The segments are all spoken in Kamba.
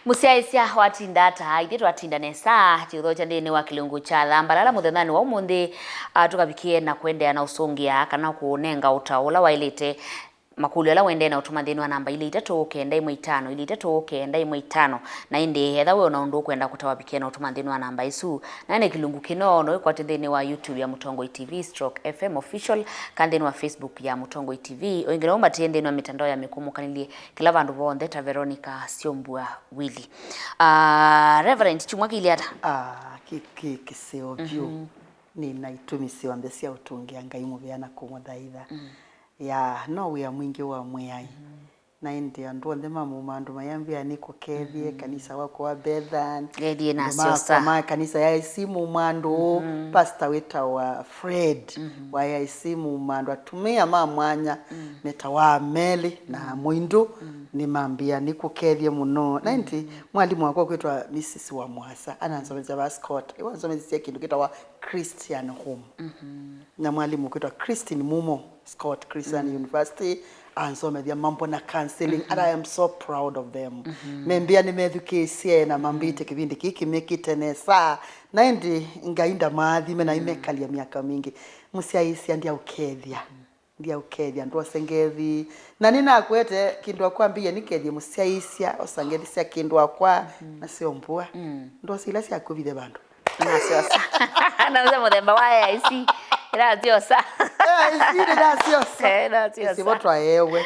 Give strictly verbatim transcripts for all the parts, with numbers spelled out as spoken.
Mũsyaĩĩsya watinda ata? Ithyĩ twatinda nesa, tũthokya nthĩnĩ wa kĩlungu kya Thambalala mũthenyanĩ wa ũmũnthĩ, ah, tũkavikie na kũendeea na ũsũngĩa kana kũũnenga ũtao ũla waĩlĩte. Makũlyo ala ũendee na ũtũma nthĩnĩ wa namba ilĩ itatũ kenda ĩmwe itano, ilĩ itatũ kenda ĩmwe itano. Na ĩndĩ, etha wĩ o na ũndũ ũkwenda kũtawa, vikie na ũtũma nthĩnĩ wa namba ĩsu. Na ene kĩlungu kĩno no wĩkwate nthĩnĩ wa YouTube ya Mũtongoi T V stroke F M Official, kana nthĩnĩ wa Facebook ya Mũtongoi T V. O ĩngĩ no ũmbatĩe nthĩnĩ wa mĩtandao ya mĩkũmũkanĩlye kĩla vandũ vonthe ta Veronica Syombua Willy. Ah, Reverend, kyumwa kĩilyĩ ata? Ah, kĩ, kĩ, kĩseo vyũ. Mhm. Nĩ na itumi syonthe sya ũtũngĩa Ngai mũvea na kũmũthaitha. Mm. Ya, no wĩa mwingĩ wa Mwĩai. Mm. Na ĩndĩ andũ onthe ma Mumandũ mayambĩa nĩkũkethye, mm, kanisa wakwa wa Bethan. Ngethie andũ nasyo makwa sa. Ma kanisa ya A I C Mumandũ, mm-hmm, pastor wĩtawa Fred, mm-hmm, wa A I C Mumandũ, atumĩa ma mwanya, mm, metawa Meli na, mm, Mũindũ, mm, nĩmambĩa nĩkũkethye mũno. Na ĩndĩ, mm, mwalimũ wakwa kwĩtwa Missus Wamwasa, anansomethya va Scott. Ĩwe ansomethya kĩndũ kĩtawa Christian Home. Mm-hmm. Na mwalimũ kwĩtwa Christine Mumo, Scott Christian, mm, University, ansomethya mambo na counseling, mm-hmm, and I am so proud of them. Mm-hmm. Membĩa nĩmethukĩĩsye na mambĩte, mm, kĩvindi kĩĩ kĩmekĩte nesa. Na ĩndĩ Ngai ndamaathime na, mm, imekalya myaka mingĩ. Mũsyaĩĩsya ndyaũkethya. Ndyaũkethya, ndwose ngethi. Na nĩnakwete kĩndũ akwambĩie nĩkethye mũsyaĩĩsya, osa ngethi sya kĩndũ akwa, mm-hmm, na syombua. Mm. Ndwose ila syakũvithe vandũ. Nasyosa. Nauza mũthemba wa A I C. Ĩrasyosa. A I C nĩnasyosa. Eh, nasyosa. Ĩsĩ vo twaewe.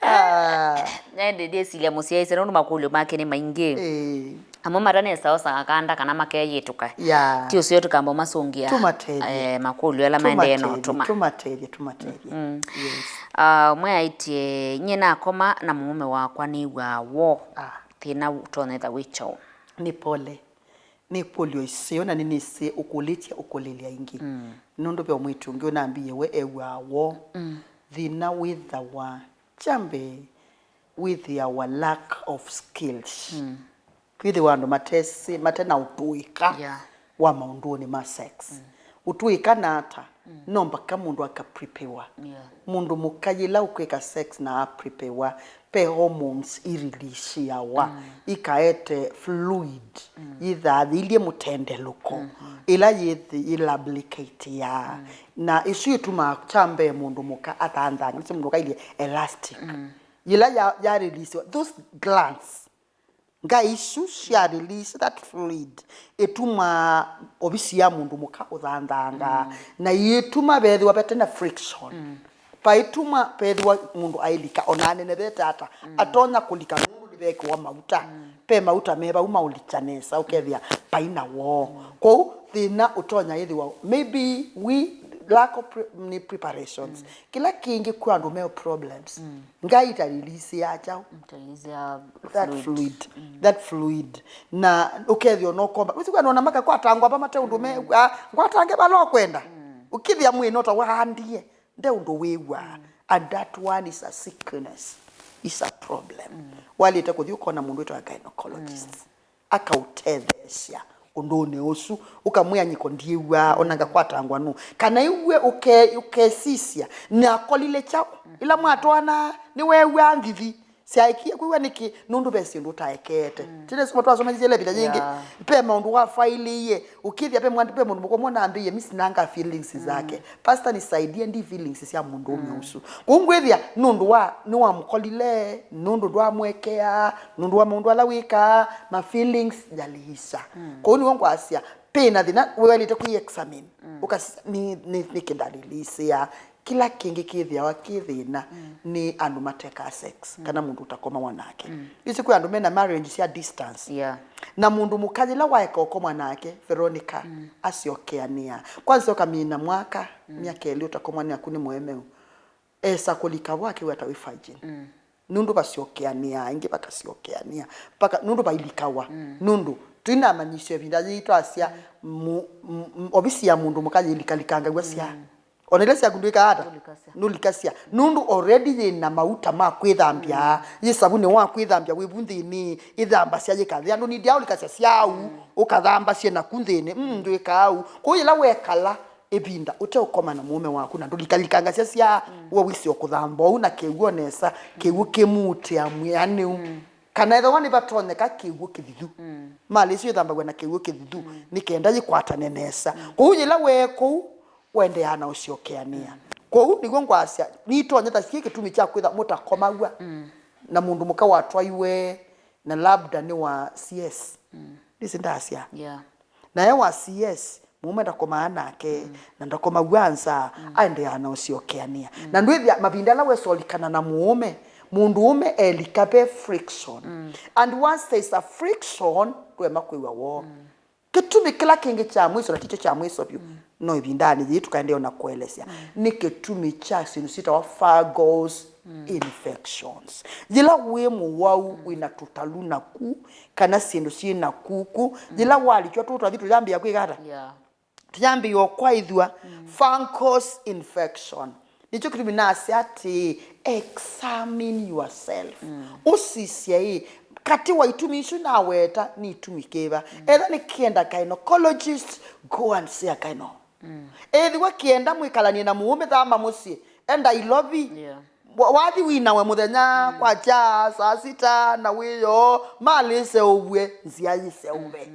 Ah. Nende ndĩsilya mũsyaĩĩsya nũndũ makũlyo make nĩ maingĩ. Eh. Amwe matanesa osaga kanda kana makeyĩtũka. Yeah. Ti ũseo tũkamba masũngĩa. Tũmatethye. Eh, makũlyo ala maendee na ũtũma. Tũmatethye, tũmatethye. Mm. Yes. Ah, ũmwe aĩtye, nyie nakoma na mũũme wakwa nĩw'aa woo. Ah. Thĩna ũtonya ĩtha wĩ kyaũ? Nĩ pole. Nĩ kũlyo ĩseo na nĩnĩsĩ ũkũlĩtye ũkũlĩlya ĩngĩ. Mm. Nũndũ ve o mwĩĩtu ũngĩ ũnambie we ew'aa woo. Mm. Thĩna wĩthawa kya mbee wĩthĩawa lack of skills. Mm. Kwĩthĩwa andũ matesĩ, mate na ũtũĩka, yeah, wa maũndũnĩ ma sex. Mm. Ũtũĩka na ata? Mm. No mpaka mũndũ akapreparewa. Yeah. Mũndũ mũka yĩla ũkwĩka sex na apreparewa, ve hormones ireleaseawa, mm, ikaete fluid, mm, yĩthaa yĩilyĩ mũtendelũko, mm-hmm, ĩla yĩthi yĩlubricateaa. Mm. Na ĩsu ĩtumaa kya mbee mũndũ mũka athanthanga, nĩsĩ mũndũ ũka ilyĩ elastic. Mm. Yĩla ya, ya releasewa, those glands, ngai isu sya release that fluid, ĩtumaa ovisi ya mũndũ mũka ũthanthanga, mm, na iĩtuma vethĩwa vete na friction. Mm. Vaituma vethĩwa mũndũ ailika, ona anenevete ata, mm, atonya kũlika nũndũ nĩvekĩwa mauta. Mm. Ve mauta me vau maũlikya nesa, ũkethĩa vai na woo. Mm. Kwoou thĩna ũtonya ĩthĩwa maybe we lack of pre-, ni preparations. Mm. Kĩla kĩngĩ kwĩ andũ me problems. Mm. Ngai italilisia kyaũ? Italilisia that fluid. Fluid. Mm. That fluid. Na ũkethĩa ũnokomba. Wĩsĩ kwĩ andũ ona makakwatangwa va mate ũndũ me, mm, ah, ngwatange vala ũkwenda. Mm. Ũkĩthĩa mwĩĩ nota waandie. Nde ũndũ wĩw'aa. Mm. And that one is a sickness. Is a problem. Mm. Walĩte kũthi ũkona mũndũ wĩtawa gynecologist. Mm. Akaũtetheesya ũndũnĩ ũsu, ũkamwĩa, "Nyiko ndiĩw'aa, ona ngakwatangwa nũũ." Kana iw'e ũke-, ũkesisya, "Nakolile kyaũ? Ĩla mwatwaanaa, nĩweew'aa ngithi? Syaekie kwĩw'a nĩkĩ?" Nũndũ ve syĩndũ ũtaekeete. Mm. Tene soma twasomethisye lepita nyingĩ. Yeah. Ve maũndũ wafailĩie, ũkĩthĩa ve mwa-, ve mũndũ mũkũmũ nambĩie, "Mi sinanga feelings zake." Mm. Pastor, nisaidie ndi feelings sya mũndũũme, mm, ũsu. Kũu ngwĩthĩa nũndũ wa, nĩwamũkolile, nũndũ ndwamwekea, nũndũ wa maũndũ ala wĩkaa, ma feelings yaliisha. Mm. Kũu nĩw'o ngwasya, pĩ na thĩna, wĩwaĩlĩte kwĩ examine. Mm. Ũkas-, nĩ, nĩ, nĩkĩ ndaliliisĩa? Kĩla kĩngĩ kĩthĩawa kĩ thĩna, mm, nĩ andũ matekaa sex, mm, kana mũndũ ũtakomawa nake. Mm. Ĩsĩ kwĩ andũ mena marriage sya distance. Yeah. Na mũndũ mũka yĩla waeka ũkomwa nake, Veronica, mm, asyokeanĩa. Kwanza ũkamina mwaka, mm, myaka ĩlĩ ũtakomwa naku nĩ mũemeu. Esa kũlika vo akĩw'a ta wĩ virgin. Mm. Nũndũ vasyokeanĩaa, ĩngĩ vakasyokeanĩa. Mpaka, nũndũ vailikawa. Mm. Nũndũ, tũinamanyĩsyo ĩvinda yĩĩ twasya, mm, mu-, m-, m-, ovisi ya mũndũ mũka yĩlikalikangaw'a sya. Mm. Ona ila syaku ndwĩkaa ata? Ndũlikasya. Ndũlikasya. Nũndũ already yĩ na mauta ma kwĩthambya, mm, yĩ savunĩ wa kwĩthambya wĩ vu nthĩnĩ, ĩthambasya yĩkathĩa. Ndũnĩndĩa ũlikasya syau, mm, ũkathambasye naku nthĩnĩ. Mm, ndwĩkaa ũu. Kwoou yĩla wekala, ĩvinda ũteũkoma na mũũme waku, na ndũlikalikangasya sya we wĩsĩ o kũthamba ũu na kĩw'ũ nesa, kĩw'ũ kĩmuutĩa mwĩanĩu. Kana ethĩwa nĩvatonyeka kĩw'ũ kĩthithu. Malĩ ĩsu yĩthambaw'a na kĩw'ũ kĩthithu nĩ kenda yĩkwatane nesa. Kwoou yĩla wee kũu, ũendeaa na ũsyokeanĩa. Kwoou nĩw'o ngwasya, nĩtonya ta syĩ kĩtumi kya kwĩtha mũtakomaw'a na mũndũ mũka watwaiwe na labda nĩ wa C S. Ndĩsĩ ndasya. Yeah. Na e wa C S, mũũme ndakomaa nake, na ndakomaw'a nza, aendeaa na ũsyokeanĩa. Na ndwĩthĩa mavinda ala wesolikana na mũũme, mũndũũme elika ve friction. And once there is a friction, ndwema kwĩw'a woo. Kĩtumi kĩla kĩngĩ kya mwiso, na tikyo kya mwiso vyũ, no ĩvindanĩ yĩĩ tũkaendeea na kũelesya, nĩ kĩtumi kya syĩndũ syĩtawa fungal infections. Yĩla wĩ mũwau wĩna tũtalu naku, kana syĩndũ syĩ naku ku, yĩla walikywa tũu twathi tũyambĩĩa kwĩka ata? Yeah. Tũyambĩĩa kwaĩthw'a fungal infection. Nĩkyo kĩtumi nasya atĩĩ, examine yourself. Ũsisye ĩ, katĩ wa itumi isu naweta nĩ itumi kĩva? Etha nĩ kĩenda gynecologist, go and see a gyno. Ethĩwa kĩenda mwĩkalanie na mũũme, thama mũsyĩ, enda ilovi. Yeah. Wa- wathi winawe mũthenya kwakya saa sita na wĩoo, malĩseũvw'e nzĩa yĩseũve.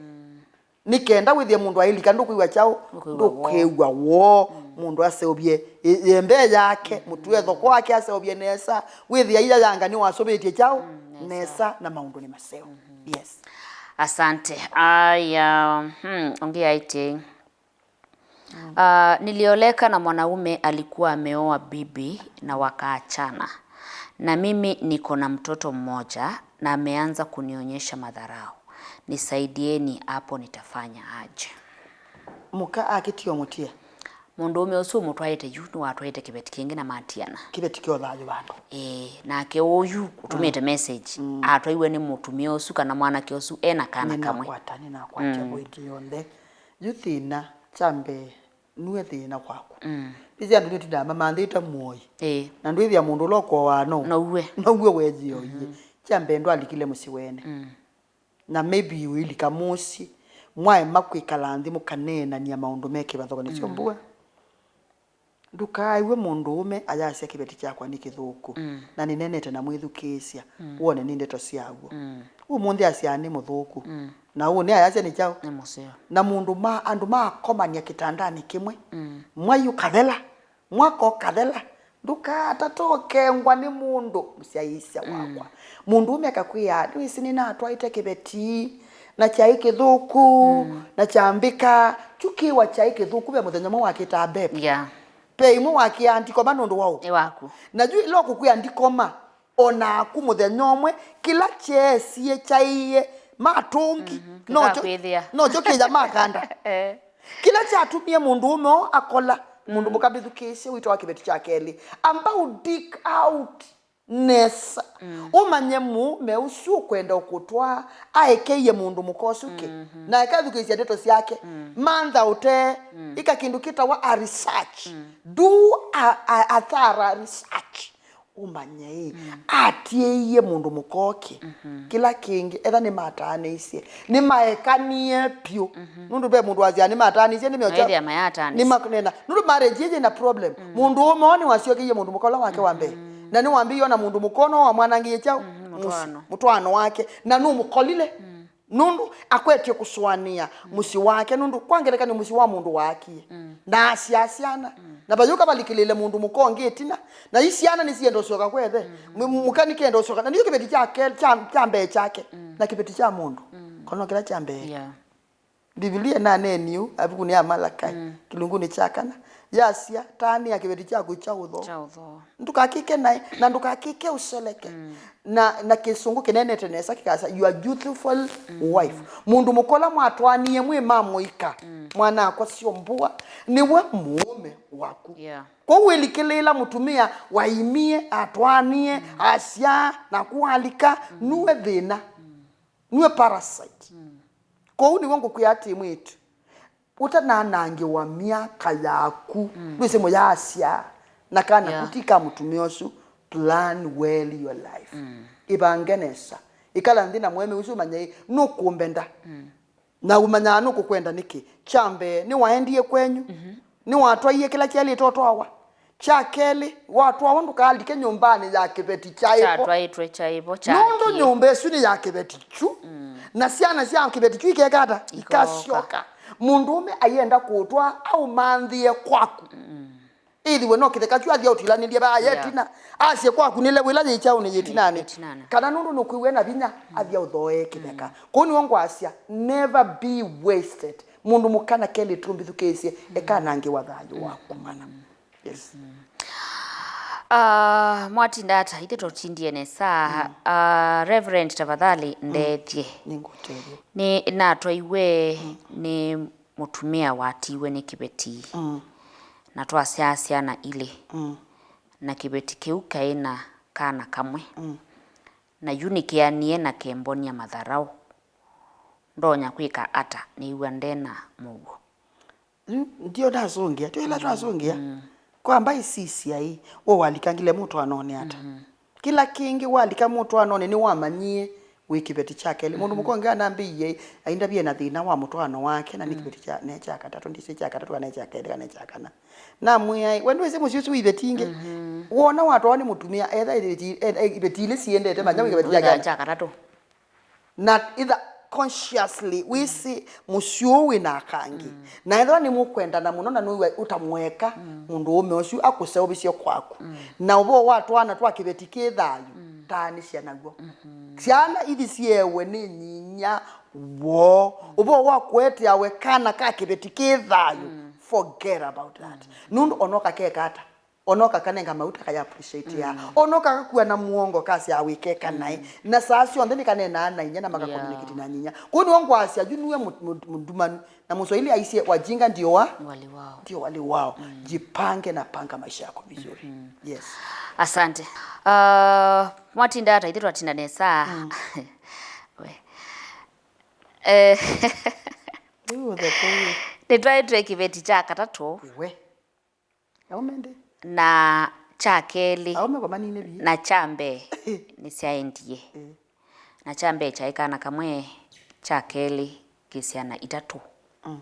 Nĩ kenda wĩthĩe mũndũ ailika ndũkwĩw'a kyaũ? Ndũkwĩw'a woo. Ndũkwĩw'a woo. Mũndũ aseũvye ĩ- ĩembee yake, mũtũe thoko wake aseũvye nesa, wĩthĩa iya yanga nĩwasũvĩtye kyaũ? Nesa. Nesa, na maũndũ nĩ maseũ. Yes. Asante. Aya, hmm, ũngĩ aĩtye, ah, nilioleka na mwanaume alikuwa ameoa bibi na wakaachana, na mimi niko na mtoto mmoja na ameanza kunionyesha madharau. Nisaidieni hapo, nitafanya aje? Mũka akĩtie ũmũtie. Mũndũũme ũsu ũmũtwaĩte yu nĩwatwaĩte kĩveti kĩngĩ na matiana. Kĩveti kya ũthayũ vandũ. Ĩĩ, nake ũyu ũtũmĩte message atwaiwe nĩ mũtumĩa ũsu kana mwanake ũsu ena kana kamwe. Nĩnakwata, nĩnakwata point yonthe. Yu thĩna kya mbee nue thĩna kwaku. Ĩsĩ andũ nĩtũndaa mamanthĩte mũoi. Ĩĩ. Na ndwĩthĩa mũndũ ũla ũkoaa no. Nouwe. Nouwe weethĩa ũiye. Kya mbee ndwalikile mũsyĩ wene. Na maybe ũilika mũsyĩ, mwaema kwĩkala nthĩ mũkaneenany'a maũndũ me kĩvathũkany'o syo mbua. Ndũkaaĩw'e mũndũũme ayasya kĩveti kyakwa nĩ kĩthũku, na nĩnenete na mwĩthukĩĩsya, wone nĩ ndeto syaw'o. Ũmũnthĩ asyaa nĩ mũthũku, na ũnĩ ayasya nĩ kyaũ? Nĩ mũseo. Na mũndũ ma andũ maakomania kĩtandanĩ kĩmwe, mwai ũkathela, mwaka ũkathela, ndũkatate ũkengwa nĩ mũndũ, mũsyaĩĩsya wakwa. Mũndũũme akakwĩa, "Nĩwĩsĩ nĩnatwaĩte kĩveti, na kyaĩ kĩthũku, na kyambĩka." Kyu kĩwa kyaĩ kĩthũku, ve mũthenya ũmwe wakĩtaa bep. Yeah. Ve imwe wakĩaa ndikoma nũndũ wa ũ? Nĩ waku. Na yu ĩla ũkũkwĩa ndikoma, o naku mũthenya ũmwe, kĩla kyeesie kyaĩe matũngi, nokyo kĩkakwĩthĩa. Nokyo kĩya makanda. Eh. Kĩla kyatumie mũndũũme ũũ akola mũndũ mũka mbĩthukĩĩsye wĩtawa kĩveti kya kelĩ. Amba u dig out nesa. Ũmanye mũũme ũsu ũkwenda ũkũtwaa aekeie mũndũ mũka ũsu kĩ. Na ekathukĩĩsya ndeto syake. Mantha ũtee. Ĩka kĩndũ kĩtawa a research. Do a, a, a thorough research. Ũmanye ĩ, atiĩie mũndũ mũka ũkĩ. Kĩla kĩngĩ, etha nĩmataanĩisye, nĩmaekanie pyũ. Nũndũ ve mũndũ wasyaa nĩmataanĩisye, nĩmeokya. Maĩthĩa mayataanĩsye. Nĩmanena. Nũndũ marriage ĩĩ yĩna problem. Mũndũ ũme oo nĩwasyokeie mũndũ mũka ũla wake wa mbee. Na nĩwambĩĩe ona mũndũ mũka ũno wamwanangĩie kyaũ? Mũtwaano. Mũtwaano wake. Na nũmũkolile. Nũndũ akwetye kũsũanĩa mũsyĩ wake, nũndũ kwa ngelekany'o mũsyĩ wa mũndũ waakie, na asyaa syana, na vayũka valikĩlĩĩle mũndũ mũka ũngĩ ĩtina, na i syana nĩsienda ũsyoka kwa ĩthe, mũ- mũka nĩkenda ũsyoka, na nĩkyo kĩveti kya ke- kya- kya mbee kyake, na kĩveti kya mũndũ, kono kĩla kya mbee. Yeah. Mbivilia ĩnaneeni ũu avukunĩ ya Malakai, kĩlungunĩ kya kana, yasya, "Taanĩa kĩveti kyaku kya ũthoo." Kya ũthoo. Ndũkakĩke naĩ, na ndũkakĩke ũseleke. Na, na kĩsũngũ kĩneenete nesa kĩkasya, "Your youthful wife." Mũndũ mũka ũla mwatwaanie mwĩ ma mũika, mwana-a-kw'a syo mbua, nĩwe mũũme waku. Yeah. Kwoou wĩlikĩlĩĩla mũtumĩa waimie, atwaanie, asyaa, naku walika, nue thĩna. Nue parasite. Kwoou nĩw'o ngũkwĩa atĩ mwĩĩtu, ũtananangĩwa myaka yaku, ndwĩsĩ mũyaasya, na kana, yeah, kũtika mũtumĩa ũsu, plan well your life. Ĩvange nesa. Ĩkala nthĩ na mũemeu ũsu ũmanye nũkũmbenda. Na ũmanyaa nũkũkwenda nĩkĩ. Kya mbee, nĩwaendie kwenyu. Nĩwatwaie kĩla kyaĩlĩte ũtwawa. Kya kelĩ, watwawa ndũkalike nyũmbanĩ ya kĩveti kyaĩ vo. Kyatwaĩtwe kyaĩ vo, kya nũndũ kĩ- nyũmba ĩsu nĩ ya kĩveti kyu. Na syana sya kĩveti kyu ikeka ata? Ikooka. Ikasyoka. Mũndũũme ayenda kũũtwaa aũmanthĩe kwaku. Ĩthĩwe no kĩtheka kyu athi aũtilanĩlye vaa ye ĩtina. Asye kwaku nĩle wĩla yĩ kyaũnĩ yĩ ĩtinanĩ. Ĩtinanĩ. Kana nũndũ nũkwĩw'a na vinya, athi aũthooe kĩtheka. Kũu nĩw'o ngwasya, never be wasted. Mũndũ mũka na kelĩtu mbĩthukĩĩsye, ekanangĩwa thayũ waku mana. Yes. Ah, mwatinda ata? Ithe tũtindie nesa. Ah, Reverend, tafadhali, ndethye. Nĩngũtethya. Nĩ natwaiwe nĩ mũtumĩa watiwe nĩ kĩveti. Na twasyaa syana ilĩ. Na kĩveti kĩu kaĩ na kana kamwe. Na yu nĩkeanie na kembonia matharaũ. Ndonya kwĩka ata? Nĩw'a ndena mũuo. Yu ndio ndasũngĩa, tyo ĩla twasũngĩa. Kwamba isisya ĩ, we walikangile mũtwaanonĩ ata? Kĩla kĩngĩ walika mũtwaanonĩ nĩwamanyie wĩ kĩveti kya kelĩ. Mũndũ mũka ũngĩ anambĩie aindavye na thĩna wa mũtwaano wake, na nĩ kĩveti kya, ne kya katatũ, ndisĩ kya katatũ, kana kya kelĩ, kana kya kana. Namwĩa, "We ndwĩsĩ mũsyĩ ũsu wĩ iveti ingĩ? Wona watwawa nĩ mũtumĩa, etha iveti, e- e- iveti ilĩ siendete, manya wĩ kĩveti kya kelĩ." Kya katatũ. Na either consciously wĩsĩ mũsyĩ ũũ wĩ na aka angĩ. Na ethĩwa nĩmũkwendana mũno na nũĩw'a ũtamweka mũndũũme ũsu akũseũvĩsye kwaku, na ũvoo wa twana twa kĩveti kĩ thayũ, taanĩsya naw'o. Syana ithi syeewe nĩ nyinya woo. Ũvoo wa kũetea we kana ka kĩveti kĩ thayũ, forget about that. Nũndũ onoka keka ata? Onoka kanenga mauta kaya appreciate ya. Onoka kakua na muongo kasya awikeka nae. Na saa syonthe nĩkaneenaa na inya na maka communicate na nyinya. Kũu nĩw'o ngwasya, yu nue mu- mu- mũndumanu. Na Mũswahili aisye, "Wajinga ndio wa- Wali wao." Ndio wali wao. Jipange na panga maisha yako vizuri. Yes. Asante. Ah, mwatinda ata? Ithe twatinda nesa. We. Eh, Rĩu ũthekeie. Nĩtwaĩtwe kĩveti kya katatũ. We. Aume ndĩ? Na kya kelĩ. Aume kwa manine bi. Na kya mbee nĩsyaendie. Eh. Na kya mbee kyaĩ kana kamwe, kya kelĩ kĩ syana itatũ. Mm.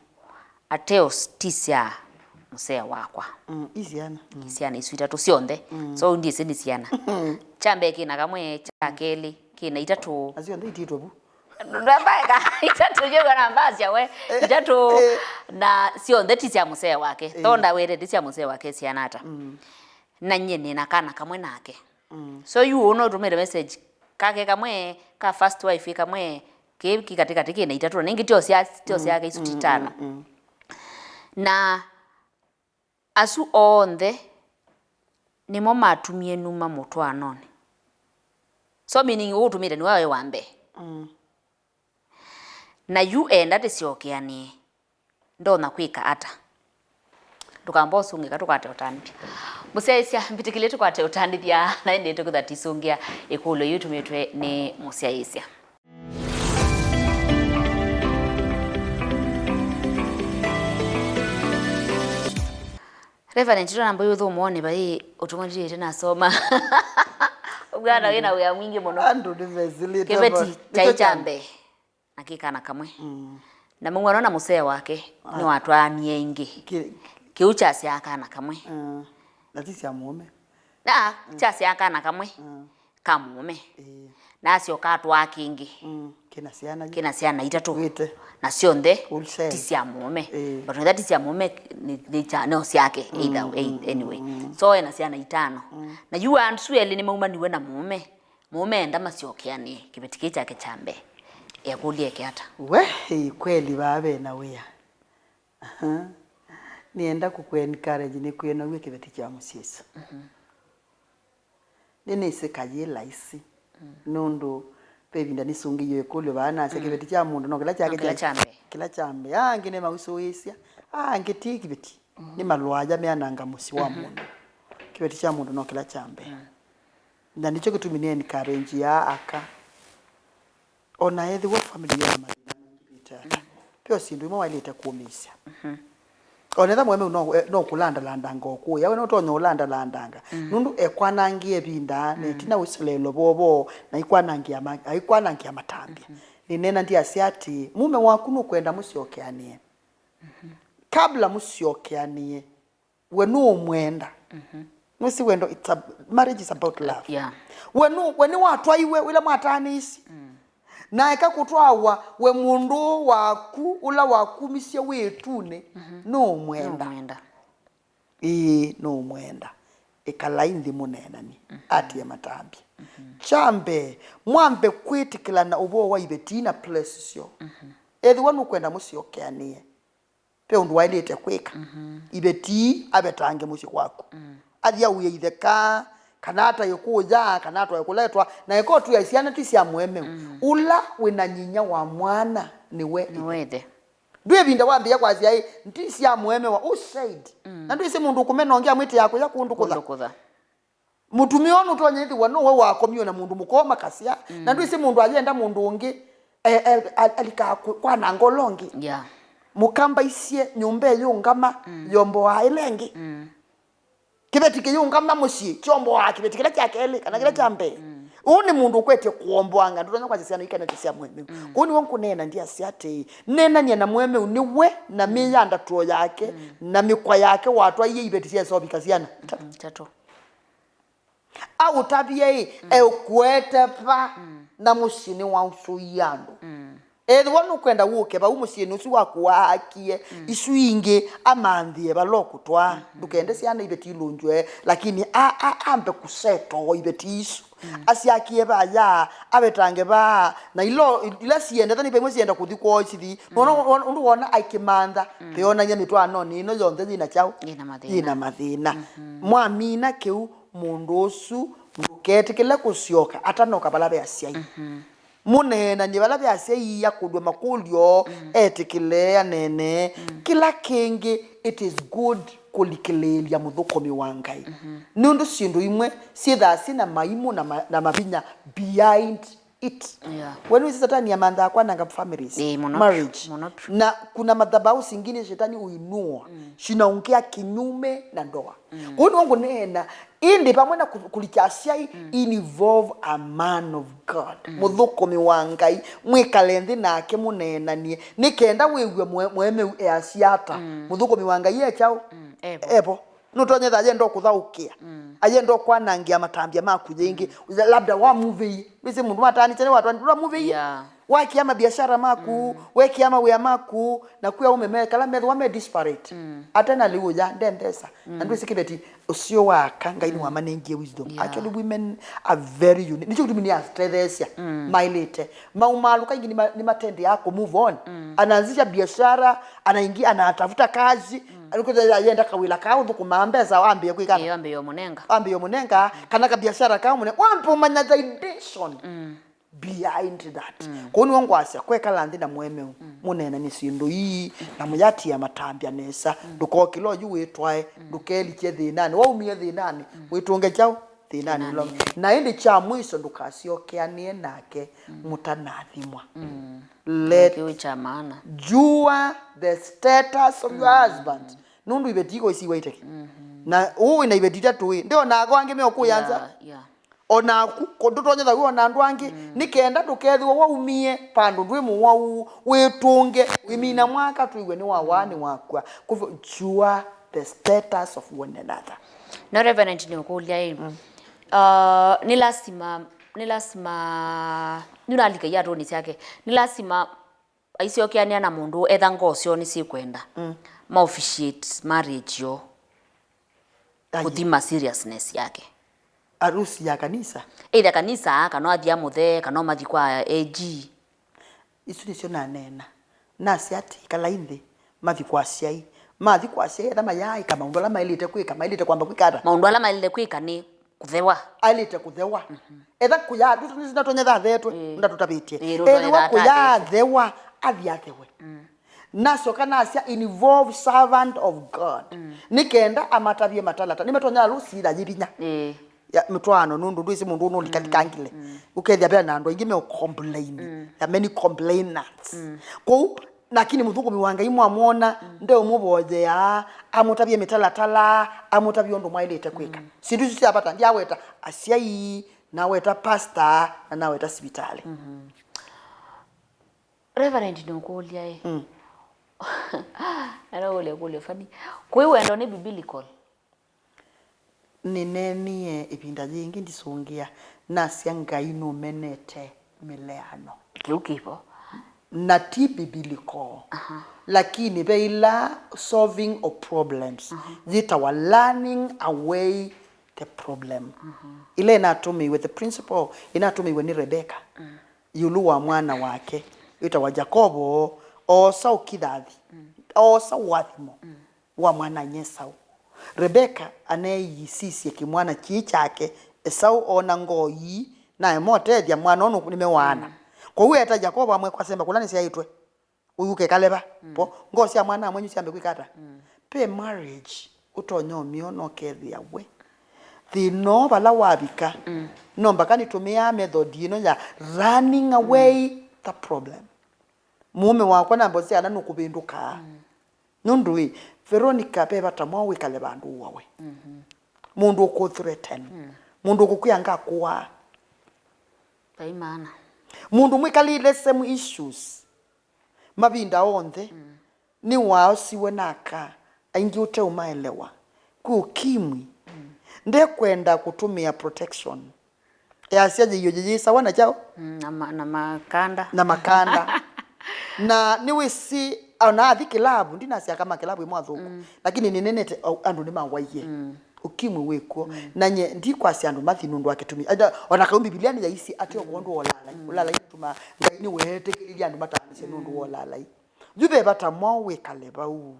Ateo s- ti sya mũsee wakwa. Mm, i syana. Mm. Syana isu itatũ syonthe. Mm. So ndiĩsĩ nĩ syana. Kya mbee kĩna kamwe, kya kelĩ kĩna itatũ. Na syonthe ititwe vu. Ndambaeka itatũ, jogana mbasya we. Itatũ, eh, na syonthe ti sya mũsee wake. Eh. Tonda wete ti sya mũsee wake, syana ata. Mm. Na nyie nĩna kana kamwe nake. Mm. So yu ũũ no ũtũmĩte message kake kamwe, ka first wife kamwe, kĩ kĩ katĩ katĩ kĩna itatũ, na ingĩ tio sya, tio syake isu ti tano. Mm. Na asu onthe nĩmo matumie numa mũtwaanonĩ. So meaning ũũ ũtũmĩte nĩwe waĩ wa mbee. Mm. Na yu enda tĩsyokeanĩe. Ndonya kwĩka ata? Ndũkamba ũsũngĩka, tũkwate ũtandĩthya. Mũsyaĩĩsya, mbĩtĩkĩlye tũkwate ũtandĩthya, na ĩndĩ tũkĩtha tũisũngĩa ĩkũlyo yĩu ĩtũmĩtwe nĩ mũsyaĩĩsya. Reverend, ndona mbũi ũthũmũonĩ vai ũtũng'anĩte nasoma. Ũkwona wĩna wĩa mwingĩ mũno. Andũ nĩmesĩlĩte. Kĩveti kyaĩ kya mbee na kĩ kana kamwe. Mm. Na mũng'ano na mũsee wake nĩwatwaanie ĩngĩ. Kĩ- Kĩu kyasyaa kana kamwe. Mm. Na ti sya mũũme. Na kyasyaa kana kamwe ka mũũme. Ĩĩ. Na asyoka atwaa kĩngĩ. Mm. Kĩna syana. Kĩna syana itatũ. Wĩte. Na syonthe ti sya mũũme. Ĩĩ. But wetha ti sya mũũme, nĩ, nĩ kya, no syake, either way, anyway. So ena syana itano. Mm. Na yu andũ asu elĩ nĩmaumaniwe na mũũme. Mũũme enda masyokeanĩe kĩveti kĩĩ kyake kya mbee. Ekũlya eke ata? We, ĩĩ, kweli vaa ve na wĩa. Aha. Nĩenda kũkũ encourage nĩkwĩe naw'e kĩveti kya mũsyĩ ũsu. Mhm. Nĩnĩsĩ kayĩ laisi. Mm. Nũndũ ve ĩvinda nĩsũngĩie ĩkũlyo vaa nasya, mm, kĩveti kya mũndũ no kĩla kyake. No kĩla kya mbee. Kĩla kya mbee. Aa angĩ nĩmausũĩĩsya. Aa angĩ ti kĩveti. Mhm. Nĩ malwaya meananga mũsyĩ wa, mhm, mũndũ. Kĩveti kya mũndũ no kĩla kya mbee. Mm. Na nĩkyo kĩtumi nĩ encourage ya aka. O na ethĩwa family yĩna mathĩna maingĩvĩte ata, mm, ve o syĩndũ imwe waĩlĩte kũmĩĩsya. Mhm. O na ethĩwa mũemeu no, no kũlandalandanga ũkũĩa, we nũtonya ũlandalandanga. Mm. Nũndũ ekwanangĩe ĩvinda, na, mm, ĩtina ũiselelo vovo, na aikwanangĩa ma-, aikwanangĩa matambya. Mhm. Nĩneena ndyasya atĩĩ, mũũme waku nũkwenda mũsyokeanĩe. Mhm. Kabla mũsyokeanĩe, We nũũmwenda. Nũsi wendo, it's a, marriage is about love. Yeah. We nũ, we nĩwatwaiwe wĩla mwataanĩisye. Na eka kũtwawa we mũndũ waku ũla wakumisye wĩtunĩ, nũũmwenda. Nũũmwenda. Ĩĩ, nũũmwenda. Ĩkalai nthĩ mũneenani, atie matambya. Kya mbee, mwambe kwĩtĩkĩlana ũvoo wa iveti na place syoo. Ethĩwa nũkwenda mũsyokeanĩe, ve ũndũ waĩlĩte kwĩka. Iveti ii avetange mũsyĩ kwaku. Athi auye itheka, kana atae kũya, kana atwae kũletwa, na eka ũtwĩa syana ti sya mũemeu. Ũla wĩ na nyinya wa mwana nĩwe ĩthe. Nĩwe ĩthe. Ndwĩ ĩvinda wambĩĩa kwasya ĩ, nti sya mũemewa, who said? Na ndwĩsĩ mũndũ ũkũmena ũngĩ amwĩtĩaa kũya kũndũ kũtha. Kũndũ kũtha. Mũtumĩa ũũ nũtonya ĩthĩwa nũwe wakomiwe na mũndũ mũka makasya, na ndwĩsĩ mũndũ ayenda mũndũ ũngĩ, e, e, a-, alikaa kũ-, kwananga ũla ũngĩ. Yeah. Mũkambaisye nyũmba ĩyũngama, yomboaa ĩla ĩngĩ. Kĩveti kĩyũngama mũsyĩ, kyomboaa kĩveti kĩla kya kelĩ, kana kĩla kya mbee. Ũũ nĩ mũndũ ũkwetye kũomboanga, ndũtonya kwasya syana ikanete sya mũemeu. Kũu nĩw'o ngũneena ndyasya atĩĩ, neenania na mũemeu nĩwe na mĩĩ ya ndatũo yake, na mĩkwa yake watwaie iveti sya ĩseũvika syana itatũ. Itatũ. Aũtavye-ĩ, eũkũete va, na mũsyĩ nĩwausũie andũ. Ethĩwa nũkwenda wũke vau mũsyĩnĩ ũsu waku waakie, isu ingĩ amanthĩe vala ũkũtwaa. Ndũkende syana iveti ilũngywe, lakini a, a, ambe kũsetoo iveti isu. Asyakie vaya, avetange vaa, na ilo, ila siendete nĩ vaimwe sienda kũthi kwoo sithi. Nona, wona, ũndũ wona aikĩmantha, veonany'a mĩtwaanonĩ ĩno yonthe yĩna kyaũ? Yĩna mathĩna. Yĩna mathĩna. Mwamina kĩu, mũndũ ũsu ndũketĩkĩle kũsyoka atanoka vala ve asyai. Mũneenany'e vala ve asyai, akũlw'e makũlyo, etĩkĩle, aneene. Kĩla kĩngĩ, it is good kũlikĩlĩĩlya mũthũkũmi wa Ngai. Nũndũ syĩndũ imwe syĩthaa syĩ na maimũ na ma-, na mavinya behind it. Yeah. We nĩwĩsĩ Satani amanthaa kwananga families, ĩĩ, mũno vyũ, marriage. Mũno vyũ. Na kuna madhabahu zingine shetani huinua, zinaongea kinyume na ndoa. Kũu nĩw'o ngũneena, ĩndĩ vamwe na kũ-, kũlikya asyai, involve a man of God. Mũthũkũmi wa Ngai, mwĩkale nthĩ nake mũneenanie, nĩ kenda wĩw'e mwe-, mũemeu easya ata. Mũthũkũmi wa Ngai e kyaũ? Evo. Evo. Nũtonya ĩtha ayenda ũkũthaũkĩa. Ayenda ũkwanangĩa matambya maku yĩngĩ. Labda wamuvĩie. Wĩsĩ mũndũ mataanĩte nĩ watwani ndũramuvĩie. Yeah. Wakia mabiashara maku, wekia mawĩa maku, na kwĩ aũme me kala methĩwa me disparate. Ate na lĩu ũya nde mbesa. Na ndwĩsĩ kĩveti ũsio waka Ngai nĩwamanengie wisdom. Yeah. Actually, women are very unique. Nĩkyo kĩtumi nĩatetheesya maĩlĩte. Maumaalũ kaingĩ nĩma-, nĩmatendeaa kũ move on. Anaanzisha biashara, anaingia, anatafuta kazi. Alikuwa yenda kawĩla ka ũthũkũmaa mbesa, wambĩe kwĩka ata? Ĩĩ, wambĩe ũmũnenga. Wambĩe ũmũnenga, kana kabiashara ka ũmũnenga. Wambe ũmanya the intention behind that. Kũu nĩw'o ngwasya, kwekala nthĩ na mũemeu, mũneenany'e syĩndũ ii, na mũyatia matambya nesa. Ndũkokĩle oyu wĩtwae, ndũkelikye thĩnanĩ. Waumie thĩnanĩ, wĩtũnge kyaũ? Thĩnanĩ ũla ũngĩ. Na ĩndĩ kya mwiso, ndũkasyokeanĩe nake mũtanathimwa. Let kĩu kya maana. Jua the status of your husband. Nũndũ iveti iko isiwa iteke. Na ũũ wĩna iveti itatũ ĩ. Ndio nako angĩ meũkũya nza. Yeah, yeah. Onaku, ko-, ndũtonye thau ona andũ angĩ. Nĩ kenda ndũkethĩwa waumie vandũ ndwĩ mũwau, wĩtũnge, wĩmina mwaka twĩw'e nĩ wawaa nĩ wakwa. Kwa hivyo, jua the status of one another. No, Reverend, nĩũkũlya ĩ. Uh, nĩ lasima, nĩ lasima, nĩũnalika iatũnĩ syake. Nĩ lasima aisyokeanĩa na mũndũ etha ngoo syoo nĩsyĩkwenda. Ma officiate marriage yoo. Aye. Kũthima seriousness yake. Arusi ya kanisa? Either kanisa, kana athi amũthee, kana mathi kwa A G. Isu nĩsyo naneena. Nasya atĩ, ĩkalai nthĩ, mathi kwa asyai. Mathi kwa asyai, etha mayaaĩka maũndũ ala maĩlĩte kwĩka, maĩlĩte kwamba kwĩka ata? Maũndũ ala maĩlĩte kwĩka nĩ kũthewa. Aĩlĩte kũthewa. Etha kũya, nĩsinatonye thathetwe, ndatũtavĩtye. Ĩĩ, nũtonya ethĩwa kũyathewa, athi athewe. Nasyoka nasya, involve servant of God. Nĩ kenda amatavye matalata. Nĩmatonya alũsila yĩ vinya. Ĩĩ. Ya, mĩtwaano, nũndũ ndwĩsĩ mũndũ ũnũlika ndikangile. Ũkethĩa ve na andũ aingĩ me complain. There are many complainants. Kũu, lakini mũthũkũmi wa Ngai mwamwona, ndeũmũvoyea, amũtavye mĩtalatala, amũtavye ũndũ mwaĩlĩte kwĩka. Syĩndũ isu sya vata, ndyaweta asyai, naweta pastor, na naweta sivitalĩ. Reverend, nũkũlya ĩ, Ena ũlya kũlya funny. Kwĩ wendo nĩ biblical? Nĩneenie ĩvinda yĩngĩ ndisũngĩa, nasya Ngai nũmenete mĩleano. Kĩu kĩvo. Na ti biblical. Aha. Lakini ve ila solving of problems yĩtawa learning away the problem. Ila ĩnatũmĩiwe, the principle ĩnatũmĩiwe nĩ Rebecca ĩũlũ wa mwana wake wĩtawa Jakovo, oosa ũkithathi, oosa ũathimo wa mwana-a-inyia Esau. Rebeka aneeyĩsisye kĩmwana kĩĩ kyake Esau oona ngoo ii, naema ũtethya mwana ũũ nĩmewaana. Kwoou eeta Yakovo amwĩa, "Kwa semba kũla nĩsyaĩtwe, ũyũke kale va? Vo ngoo sya mwana-a-mwenyu syambe kwĩka ata?" Ve marriage ũtonya ũmyona ũkethĩa we thĩna ũũ vala wavika, no mbaka nĩtũmĩaa method ĩno ya running away the problem. Mũũme wakwa namba ũsya kana nũkũvĩndũkaa. Nũndũ ĩ, Veronica, ve vata mwaũ wĩkale vandũ ũawe? Mũndũ ũkũ threaten, mũndũ ũkũkwĩa ngakũaa. Vai maana. Mũndũ mwĩkalĩle same issues mavinda onthe, nĩwaosiwe na aka aingĩ ũteũmaelewa. Kwĩ ũkimwi. Ndekwenda kũtũmĩa protection. Easya yĩio yĩyĩsawa na kyaũ? Mm, na ma- na makanda. Na makanda. Na nĩwĩsĩ ona athi kĩlavu, ndinasya aka ma kĩlavu ĩmwe athũku, lakini nĩnenete au- andũ nĩmawaie. Ũkimwi wĩkw'o. Na nye ndikwasya andũ mathi nũndũ wa kĩtumi. Aja- ona kau Mbivilia nĩyaisye atĩ okorwo ndũolalai, ũlalai nĩtũmaa Ngai nĩweetĩkĩlilye andũ mataanĩsye nũndũ wa ũlalai. Yu ve vata mwaũ wĩkale vau?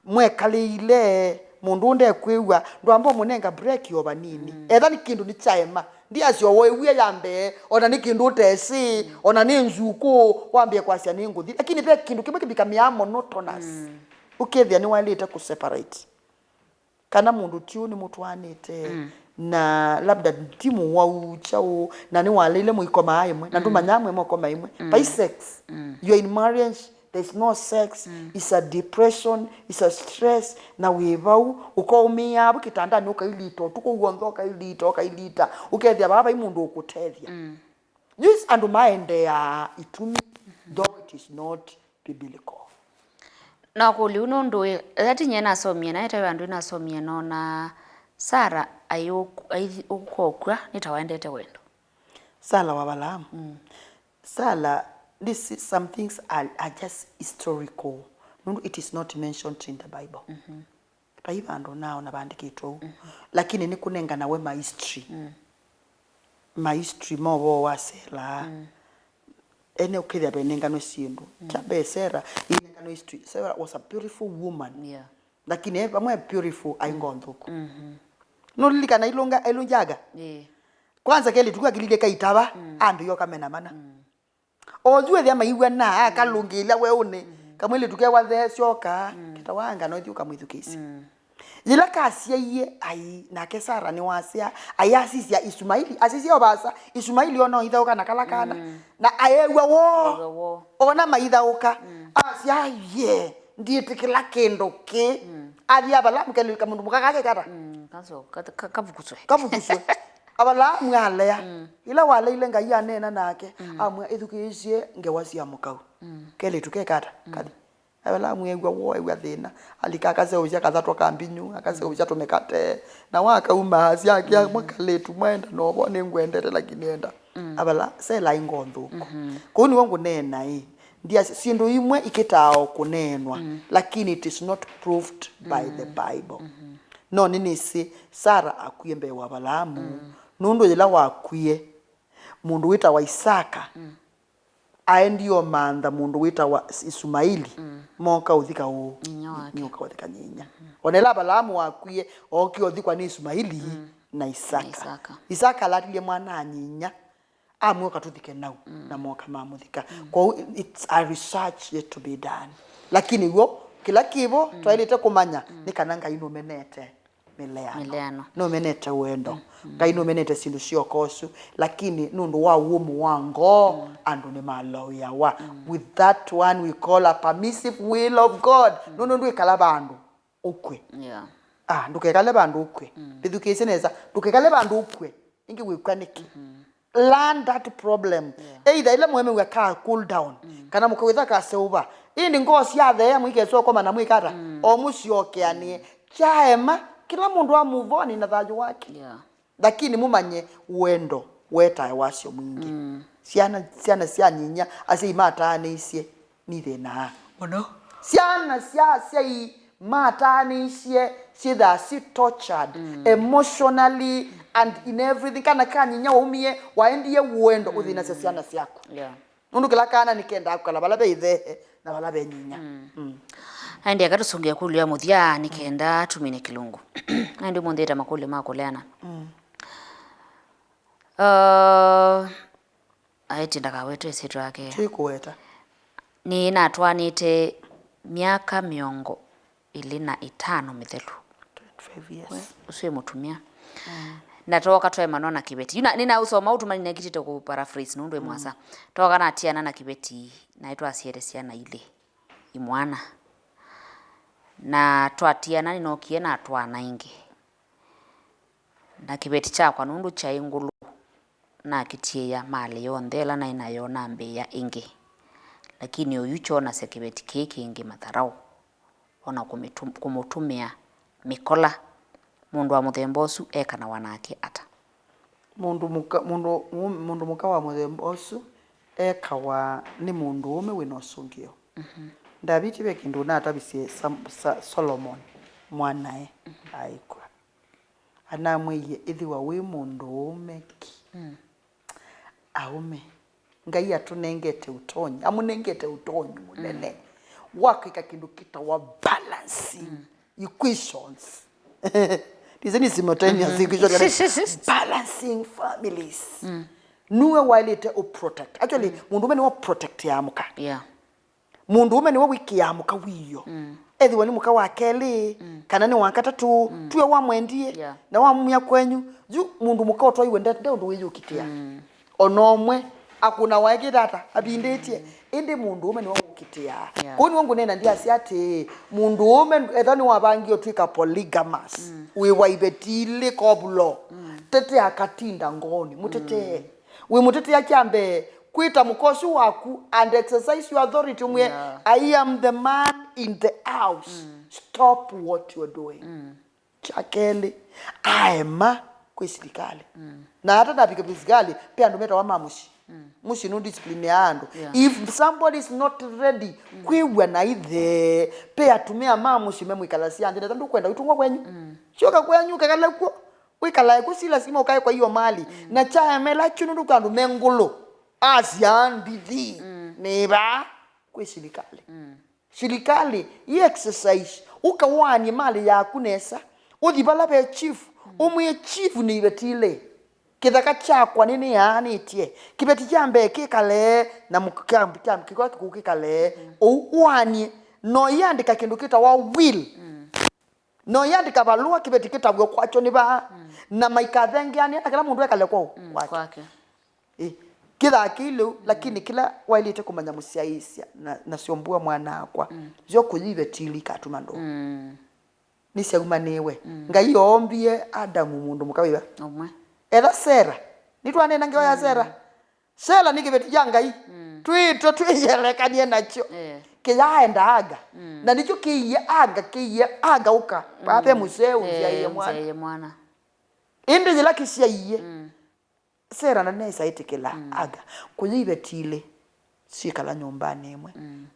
Mwekalĩile, mũndũ ũũ ndekwĩw'a, ndwamba ũmũnenga break o vanini. Etha nĩ kĩndũ nĩkyaema, ndiasya ũwĩw'e ya mbee, ona nĩ kĩndũ ũtesĩ, ona nĩ nzukũ, wambĩe kwasya nĩ ngũthi. Lakini ve kĩndũ kĩmwe kĩvikamĩaa monotonous, ũkethĩa nĩwaĩlĩte kũ separate. Kana mũndũ ti ũũ nĩmũtwaanĩte, na labda ti mũwau kyaũ, na nĩwaleile mũikomaa ĩmwe, na ndũmanyaa mwĩ mũkoma ĩmwe. Vai sex. You are in marriage, there is no sex. It's a depression, it's a stress. Na wĩ vau, ũkaũmĩaa vu kĩtandanĩ, ũkailita ũtukũ w'onthe, ũkailita, ũkailita. Ũkethĩa vaa vai mũndũ ũkũtethya. Yu andũ maendeeaa itumi, though it is not biblical. Na kũlya ũu nũndũ ĩ, ethĩa ti nyie nasomie, na etawe andũ nasomie, nona Sara ai ũk- ai ũkokw'a nĩ ta waendete wendo. Sara wa Avalaamu. Sara, this is, some things are, are just historical. Nũndũ it is not mentioned in the Bible. Vai vandũ naaona vandĩkĩtwe ũu. Lakini nĩkũnenganawe ma history. Ma history ma ũvoo wa Sera. Ene ũkethĩa venenganwe syĩndũ. Kya mbee Sera inenganwe history. Sera was a beautiful woman. Yeah. Lakini e vamwe beautiful aĩ ngoo nthũku. Nũlilikana ilũnga ilũnjaga? Yeah. Kwanza kelĩ tuku akililye kaitava, ambĩĩa ũkamena mana. Oyu ethĩa maiw'ana, akalũngĩĩlya weũnĩ, kamwĩlĩtu kewa thee syoka, kĩtawanga no ithyĩ ũkamwĩthukĩĩsya. Yĩla kasyaie ai, nake Sara nĩwasya, ai asisya Isumaili, asisya o vaasa, Isumaili ona oithaũka na kala kana, na aew'a woo. Aew'a woo. Ona maithaũka, asya, "Ye, ndiĩtĩkĩla kĩndũ kĩ." Athi Avalaamu kelĩlika mũndũ mũka kake kata. Mm, kaso- ka- ka- kavukuswe. Kavukuswe. Avalaamu alea. Ĩla waleile Ngai aneena nake, amwĩa, "Ĩthukĩĩsye ngewa sya mũkau." Kelĩtu kekata, kathi. Avalaamu ew'a woo, ew'a thĩna. Alika akaseũvya kathatwa ka mbinyu, akaseũvya tũmĩkate. Na wakauma asya, akĩa, "Mwa kalĩtu, mwaenda novo, nĩngwendete, lakini enda." Avala Sela aĩ ngoo nthũku. Kũu nĩw'o ngũneena ĩ. Ndia syĩndũ imwe ikĩtaa o kũneenwa, lakini it is not proved by the Bible. No nĩnĩsĩ Sara akwie mbee wa Avalaamu, nũndũ yĩla wakwie, mũndũ wĩtawa Isaka aendie ũmantha mũndũ wĩtawa Isumaili, mooka ũthika ũũ? Nyinya wake. Nĩũka ũthika nyinya. Ona ĩla Avalaamu wakwie, ookie ũthikwa nĩ Isumaili na Isaka. Na Isaka. Isaka alatilye mwana-a-nyinya, amwĩa, "Ũka tũthike nau," na mooka mamũthika. Kwoou it's a research yet to be done. Lakini w'o, kĩla kĩvo twaĩlĩte kũmanya nĩ kana Ngai nũmenete mĩleano. Mĩleano. Nũmenete wendo. Ngai nũmenete syĩndũ syoka ũsu, lakini nũndũ wa ũmũ wa ngoo, andũ nĩmalaũĩawa. With that one we call a permissive will of God. Nũndũ ndwĩkala vandũ ũkw'e. Yeah. Ah, ndũkekale vandũ ũkw'e. Vĩthukĩĩsye nesa, ndũkekale vandũ ũkw'e. Ĩngĩ wĩkw'a nĩkĩ? Learn that problem. Yeah. Either ĩla mũemew'a ka cool down, kana mũkawĩtha kaseũva, Ĩndĩ ngoo syatheea mũikesa ũkomana mwĩka ata? O mũsyokeanĩe. Kyaema, kĩla mũndũ a move on na thayũ wake. Yeah. Lakini mũmanye wendo wetae wasyo mwingĩ. Syana, syana sya nyinya asyai mataanĩisye nithĩnaa mũno. Syana sya asyai mataanĩisye syĩthaa si tortured emotionally and in everything. Kana ka nyinya waumie waendie wendo ũthĩnasya syana syaku. Yeah. Nũndũ kĩla kana nĩkendaa kũkala vala ve ĩthe na vala ve nyinya. Mm. Aende aka tũsũngĩe kũlyo ya mũthya nĩ kenda tũmine kĩlungu. Aende ũmũnthĩ ĩta makũlyo ma kũleana. Uh, aĩtye ndakawete ĩsyĩtwa yake. Twĩkũweta. Nĩnatwaanĩte myaka mĩongo ĩlĩ na ĩtano mĩthelu. Twenty-five years. We, ũsu wĩ mũtumĩa. Na tooka twaemanwa na kĩveti. Yu na, nĩnaũsoma ũtuma nĩnekitĩte kũ paraphrase nũndũ wĩ mũasa. Tooka natiana na kĩveti, naĩ twasiete syana ilĩ, imwana. Na twatiana nĩnookie natwaana ĩngĩ. Na kĩveti kyakwa nũndũ kyaĩ ngũlũ, nakĩtiĩa malĩ yonthe ĩla naĩ nayo nambĩĩa ĩngĩ. Lakini oyu kyoonasya kĩveti kĩĩ kĩngĩ matharaũ, o na kũmĩtũ-, kũmũtũmĩa mĩkola. Mũndũ wa mũthemba ũsu ekanawa nake ata? Mũndũ mũka, mũndũ, mũndũ mũka wa mũthemba ũsu ekawa nĩ mũndũũme wĩ na ũsũngĩo. Ndaviti ve kĩndũ natavisye Sam-, Sa-, Solomon mwanae aikw'a. Anamwĩie, ĩthĩwa wĩ mũndũũme ki. Aũme, Ngai atũnengete ũtonyi, amũnengete ũtonyi mũnene wa kwĩka kĩndũ kĩtawa balancing equations. Ndĩsĩ nĩ simultaneous equation, kana balancing families. Nue waĩlĩte ũ protect. Actually, mũndũũme nĩwe protect ya mũka. Yeah. Mũndũũme nĩwe wĩkĩaa mũka wĩoo. Ethĩwa nĩ mũka wa kelĩ, kana nĩ wa katatũ, tuwe wamwendie, yeah, na wamumya kwenyu. Yu mũndũ mũka ũtwaiwe nde, nde ũndũ wĩyũkitĩa. Ona ũmwe akũnawa ekĩte ata, avindĩtye. Ĩndĩ mũndũũme nĩwe wũkitĩaa. Yeah. Kwoou nĩwe ngũneena ndyasya atĩ, mũndũũme ethĩwa nĩwavangie ũtw'ĩka polygamous, wĩ wa iveti ilĩ kovulo, tetea katinda ngoonĩ, mũtetee. Wĩmũtetea kya mbee, kwĩta mũka ũsu waku and exercise your authority, ũmwĩe, yeah, "I am the man in the house. Stop what you're doing." Kya kelĩ, aema kwĩ silikalĩ. Na ata ndavika kwĩ silikalĩ, pe andũ metawa ma mũsyĩ. Mũsyĩ nũ discipline ya andũ. Yeah. If somebody is not ready kwĩw'a na ithe, pe atumĩa ma mũsyĩ memwĩkalasya nthĩ, nesa ndũkwenda ũitũngwa kwenyu. Syoka kwenyu, kekala kw'o. Wĩkalae kũ si lasima ũkae kwa hiyo mali. Na kyaemela kyu nũndũ kwĩ andũ me ngũlũ. Asya ndithi. Nĩ vaa kwĩ silikalĩ. Silikalĩ i exercise, ũkawaanie mali yaku nesa. Ũthi vala ve chief, ũmwĩe, "Chief, nĩ iveti ilĩ. Kĩthaka kyakwa nĩnĩyaanĩtye. Kĩveti kya mbee kĩkale, na mũka-, kya, kya, kĩkoa kĩkũũ kĩkale." Ũu ũwaanie. No iandĩka kĩndũ kĩtawa will. No iandĩka valũa kĩveti kĩtavw'e kwakyo nĩ vaa, na maikathengeanĩa na kĩla mũndũ ekale kwao, kwake. Ĩ, kĩthaa kĩi lĩu, lakini kĩla waĩlĩte kũmanya mũsyaĩĩsya na, na syombua mwana-akwa, yo kũyĩ iveti ilĩ ikatuma ndũa. Nĩsyaumanĩĩwe. Ngai oombie Adamu mũndũ mũka wĩva? Ũmwe. Etha Sera. Nĩtwaneena ngewa ya Sera. Sela nĩ kĩveti kya Ngai. Twĩtwe twĩyelekanie nakyo. Eh. Kĩyaenda Aga. Na nĩkyo kĩiie Aga, kĩiie Aga ũka. Vaa ve mũsee ũnzyaĩe mwana. Nzyaĩe mwana. Ĩndĩ yĩla kĩsyaie, Sela na nesa ĩtĩkĩla Aga kũyĩ iveti ilĩ syĩkala nyũmbanĩ ĩmwe.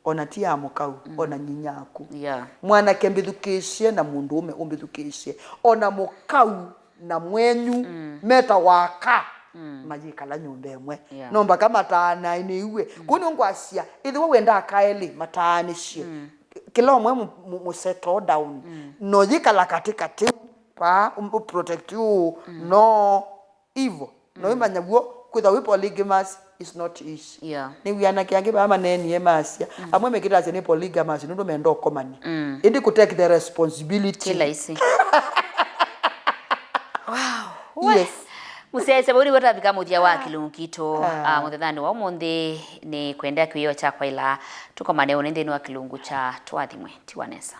Ona ti ya mũkau, ona nyinya aku. Yeah. Mwanake mbĩthukĩĩsye na mũndũũme ũmbĩthukĩĩsye. Ona mũkau na mwenyu metawa aka mayĩkala nyũmba ĩmwe. Yeah. No mpaka mataanae nĩw'e. Kũu nĩw'o ngwasya, ĩthĩwa wenda aka elĩ mataanĩsye. Kĩla ũmwe mũ-, mũ-, mũ settle down. No yĩkala katĩkatĩ vaa, ũ-, ũ protect ũũ. No ivo. No ĩmanya w'o, kwĩtha wĩ polygamous is not easy. Yeah. Nĩw'ĩa anake angĩ vaa maneenie masya. Amwe mekĩtasya nĩ polygamous nũndũ menda ũkomani. Ĩndĩ kũ take the responsibility. Ti laisi. Wow. Yes. Mũsyaĩĩsya, vau nĩw'o twavika mũthya wa kĩlungu kitũ. Ah, mũthenyanĩ wa ũmũnthĩ nĩ kwendea kĩwĩoo kyakwa ĩla tũkomane ũnĩ nthĩnĩ wa kĩlungu kya Tũathimwe Tiwa Nesa.